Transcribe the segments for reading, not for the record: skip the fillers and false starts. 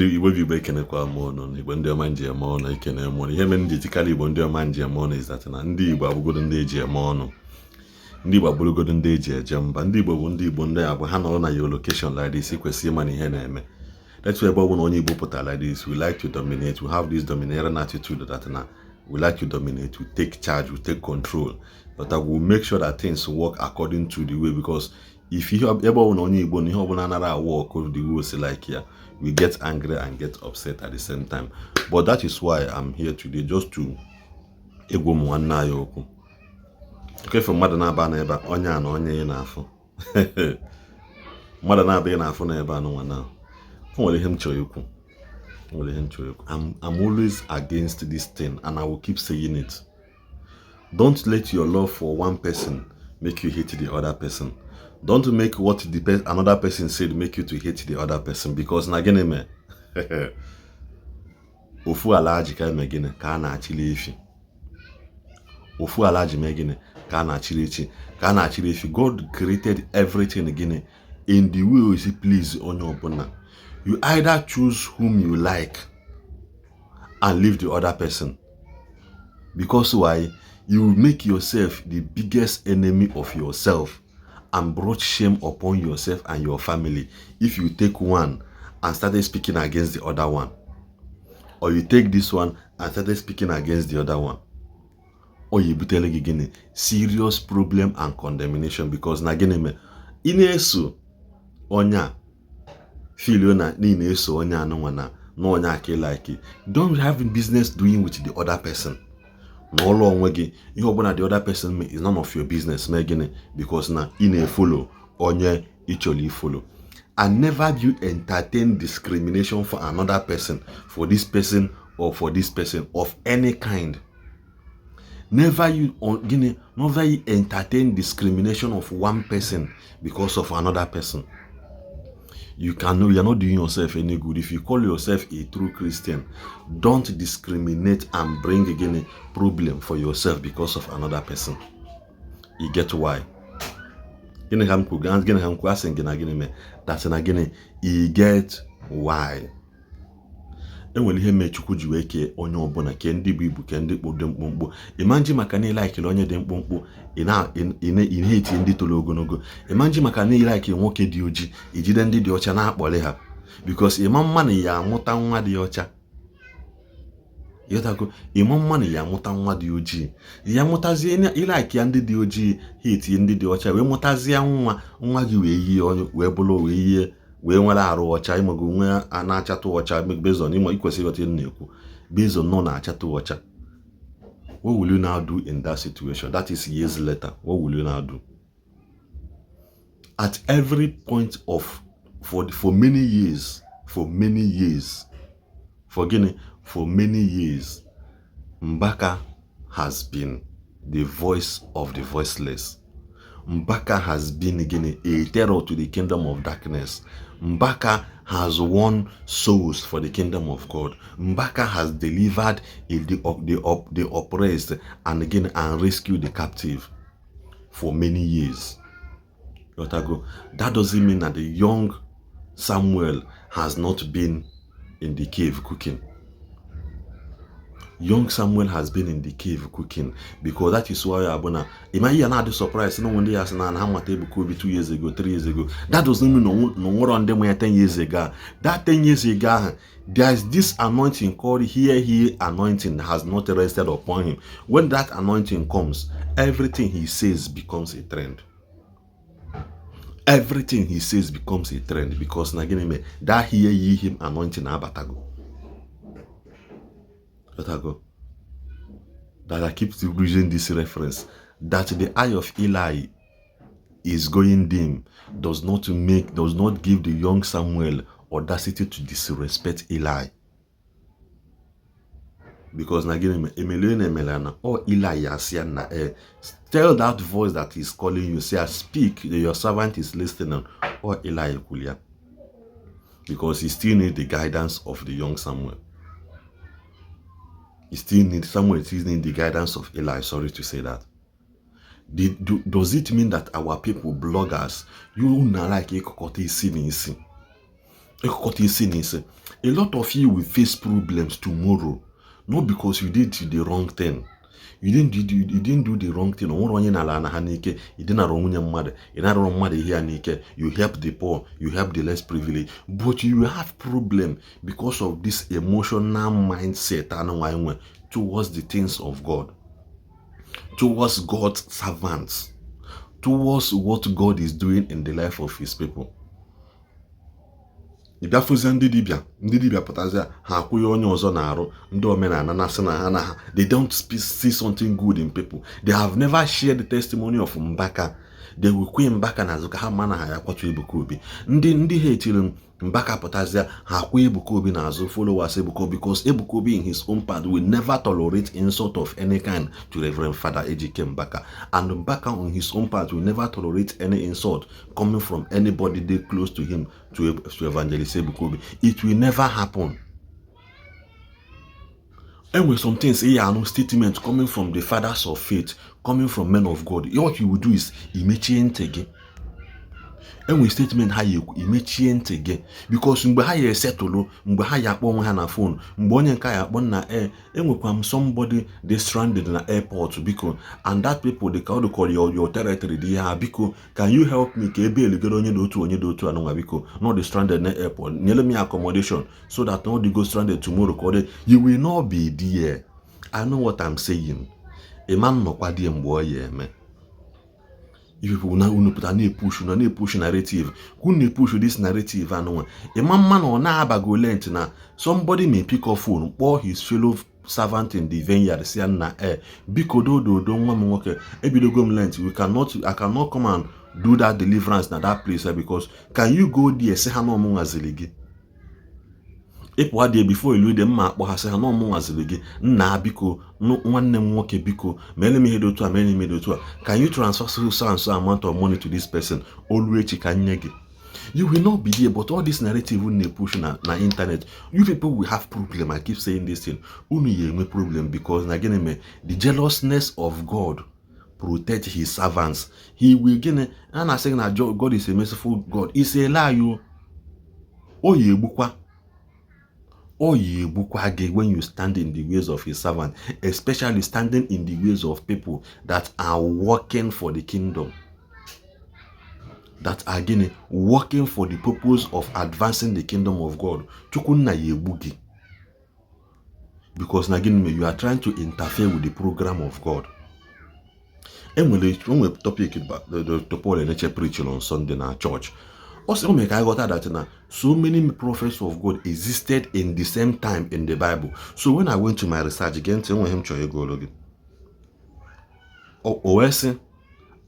Igbo Igbo ekenekwa m ọnụ Igbo ndị ọma nji eme ọnụ ekene m ọnụ. Ihe mere ndị etikala Igbo ndị ọma nji eme ọnụ is that na ndị Igbo abụgodo ndị eji eme ọnụ. Ndị Igbo abụrụgodo ndị eji eje mba. Ndị Igbo bụ ndị Igbo ndị abụ ha nọrọ na your location like this kwesịrị ịma na ihe na-eme. That's why ebe ọ bụla onye Igbo pụtara like this, we like to dominate, we have this domineering attitude that na we like to dominate, we take charge, we take control, but I will make sure that things work according to the way, because if you have ever on Igbo, you have another work the way like here, we get angry and get upset at the same time. But that is why I'm here today, just to ego mwana yoku. Okay, for mother na ba na eba onya na onye na afọ. Mother na ba na afọ na eba no wana. I'm always against this thing, and I will keep saying it. Don't let your love for one person make you hate the other person. Don't make what another person said make you to hate the other person, because nageneme ofu alaji ka megine ka na achile ifi. Ofu alaji megine ka na achile ichi ka na achile ifi. God created everything again in the way he please on your opponent. You either choose whom you like and leave the other person. Because why? You make yourself the biggest enemy of yourself and brought shame upon yourself and your family if you take one and started speaking against the other one. Or you take this one and started speaking against the other one. Or you be telling again serious problem and condemnation, because nageneme inesu onya Filiona nine so onya no wana no onya ke like. Don't have business doing with the other person. No long wegi you obona the other person is none of your business megene, because na in follow onye actually follow. And never you entertain discrimination for another person, for this person or for this person of any kind. Never you entertain discrimination of one person because of another person. You are not doing yourself any good. If you call yourself a true Christian, don't discriminate and bring again a problem for yourself because of another person. You get why? That's again, you get why. Enwere ihe mechukwu ji wee kee onye ọbụla ke ndị bụ ibu ke ndị kpọdo mkpụmkpụ. Imanji maka na like onye dị mkpụmkpụ ị eti ndị tolo ogologo. Imanji maka na like nwoke dị oji ijide ndị dị ọcha na-akpọle ha, because ịma mma na ya amụta nwa dị ọcha. Yotago ịma mma na ya amụta nwa dị ojii, ya mụtazie like ya ndị dị ojii ha eti ndị dị ọcha wee mụtazie nwa gị wee yie onye wee bụrụ wee yie wee nwere arụ ọcha ịmago nwe na-achatụ ọcha bezon ịma ikwesịrị ọtị na-ekwu bezon nọ na-achatụ ọcha. What will you now do in that situation? That is years later. What will you now do? At every point of for many years, Mbaka has been the voice of the voiceless. Mbaka has been again a terror to the kingdom of darkness. Mbaka has won souls for the kingdom of God. Mbaka has delivered the oppressed and again and rescued the captive for many years. That doesn't mean that the young Samuel has not been in the cave cooking. Young Samuel has been in the cave cooking, because that is why Abuna. Imagine not the surprise. No one day has an Ebuka Obi 2 years ago, 3 years ago. That doesn't mean no more on them 10 years ago. That 10 years ago, there is this anointing called here anointing has not rested upon him. When that anointing comes, everything he says becomes a trend. Everything he says becomes a trend, because nageneme that here ye him anointing abatago. That I keep using this reference, that the eye of Eli is going dim does not give the young Samuel audacity to disrespect Eli. Because again, Eli tell that voice that is calling you, say, speak, your servant is listening, or Eli Kulia. Because he still needs the guidance of the young Samuel. Samuel still needs the guidance of Eli. Sorry to say that. Does it mean that our people, bloggers, you not like a cocotte sin? A lot of you will face problems tomorrow, not because you did the wrong thing. You didn't do the wrong thing. You help the poor, you help the less privileged, but you have problem because of this emotional mindset towards the things of God, towards God's servants, towards what God is doing in the life of his people. They don't see something good in people. They have never shared the testimony of Mbaka. They will quit Mbaka na zuka ha mana ha yakwatu Ebuka Obi. Ndi hate Mbaka potazia ha kwa Ebuka Obi na azu followers Ebuka Obi, because Ebuka Obi in his own part will never tolerate insult of any kind to Reverend Father Ejike Mbaka. And Mbaka on his own part will never tolerate any insult coming from anybody they close to him, to Evangelist Ebuka Obi. It will never happen. And with some things, no statement coming from the fathers of faith, coming from men of God, what you will do is again. And with statement how you again, because mgbe settle, mgbe ha yakpo na phone, mgbe onye nka yakpo na somebody they stranded in the airport because, and that people they call your territory they have because, can you help me ke ebe eligero onye do otu anonga because not the stranded in the airport, nyele me accommodation so that no they go stranded tomorrow, you will not be there. I know what I'm saying. A man no kwa die mgbe man. If people now push narrative, who push this narrative and one. A man or na abago lent na somebody may pick up phone or his fellow servant in the vineyard say na bikodo do don't want me ebidogom lent. I cannot come and do that deliverance na that place because can you go there say hano mo aziligi? Epo ade before you dem ma akpo ha say hano mo aziligi na biko no nwanne m nwoke biko mele me hedo to mele me do to. Can you transfer so and so amount of money to this person? Always chikanyege. You will not be there, but all this narrative will push na internet. You people will have problem. I keep saying this thing. Unu problem because again the jealousness of God protect his servants. He will again, and I saying that God is a merciful God. It's a lie, you. Oh ye bukwa. Oh ye bukwa when you stand in the ways of his servant, especially standing in the ways of people that are working for the kingdom. That are again working for the purpose of advancing the kingdom of God. Because again, you are trying to interfere with the program of God. And when we topic about the Paul and preaching on Sunday in our church, also I got that so many prophets of God existed in the same time in the Bible. So when I went to my research again,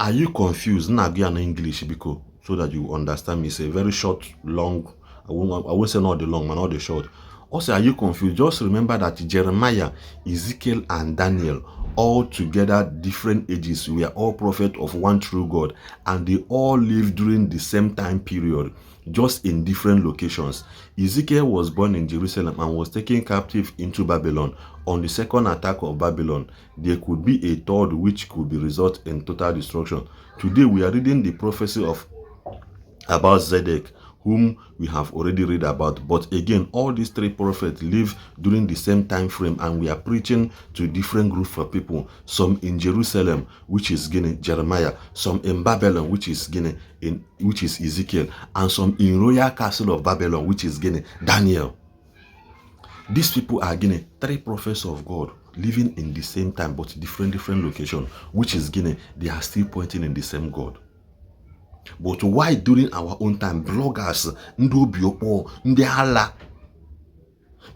are you confused? In English because so that you understand me. It's a very short, long. I won't say not the long, but not the short. Also, are you confused? Just remember that Jeremiah, Ezekiel, and Daniel, all together different ages, we are all prophets of one true God, and they all lived during the same time period, just in different locations. Ezekiel was born in Jerusalem and was taken captive into Babylon. On the second attack of Babylon, there could be a third which could be result in total destruction. Today we are reading the prophecy of about Zedek, whom we have already read about. But again, all these three prophets live during the same time frame, and we are preaching to different groups of people. Some in Jerusalem, which is Jeremiah, some in Babylon, which is Ezekiel, and some in royal castle of Babylon, which is Daniel. These people are three prophets of God living in the same time, but different locations, which is they are still pointing in the same God. But why during our own time, bloggers, ndobiopo, ndehala?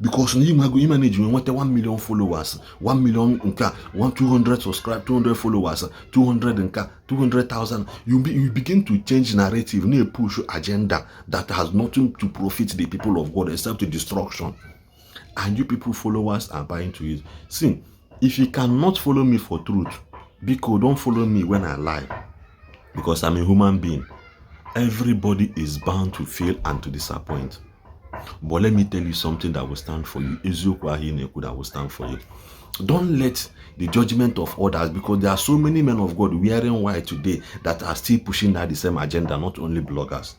Because you manage, you want 1 million followers, 1 million, 200 subscribers, 200 followers, 200 200,000. You begin to change narrative, no push agenda that has nothing to profit the people of God except to destruction. And you people followers are buying to it. See, if you cannot follow me for truth, because don't follow me when I lie. Because I'm a human being. Everybody is bound to fail and to disappoint. But let me tell you something that will stand for you. That will stand for you. Don't let the judgment of others, because there are so many men of God wearing white today that are still pushing that the same agenda, not only bloggers.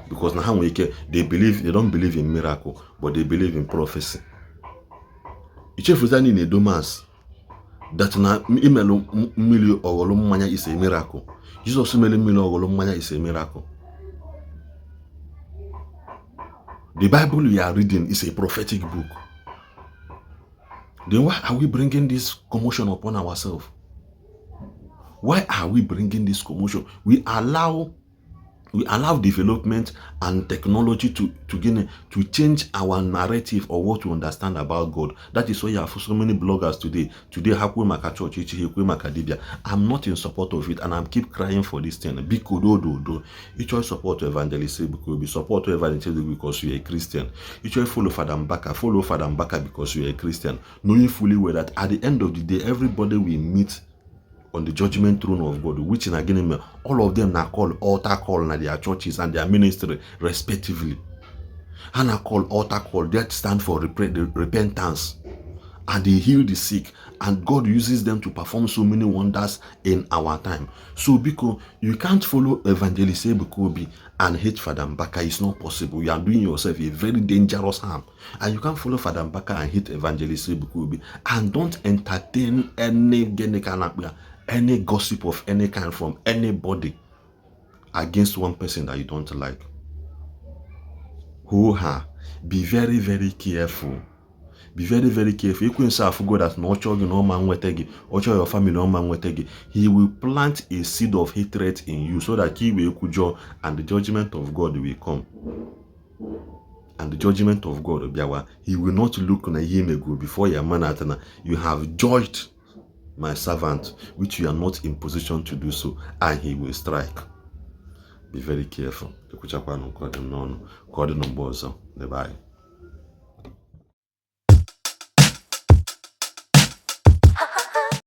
because now they don't believe in miracle, but they believe in prophecy. Ichefuzani ne domas that na imelo mmiri ogolo mmanya is a miracle. Jesus mele mmiri ogolo mmanya is a miracle. The Bible we are reading is a prophetic book. Then why are we bringing this commotion upon ourselves? Why are we bringing this commotion? We allow development and technology to change our narrative or what we understand about God. That is why you have so many bloggers today. Today, I'm not in support of it, and I'm keep crying for this thing. You choose support to Evangelist Ebuka Obi, support to Evangelist Ebuka because you are a Christian. You choose follow Father Mbaka because you are a Christian, knowing fully well that at the end of the day, everybody will meet on the judgment throne of God, which in again, all of them now call altar call na their churches and their ministry respectively. And I call altar call, that stand for repentance. And they heal the sick. And God uses them to perform so many wonders in our time. So because you can't follow Evangelist Ebuka Obi and hate Father Mbaka, it's not possible. You are doing yourself a very dangerous harm. And you can't follow Father Mbaka and hate Evangelist Ebuka Obi. And don't entertain any gossip of any kind from anybody against one person that you don't like. Be very, very careful. Be very, very careful. You can say God that no child no man wetegi, or your family no man wetegi. He will plant a seed of hatred in you so that he will kujo and the judgment of God will come. And the judgment of God will be our. He will not look on him go before your man atana. You have judged my servant, which you are not in position to do so, and he will strike. Be very careful. Bye.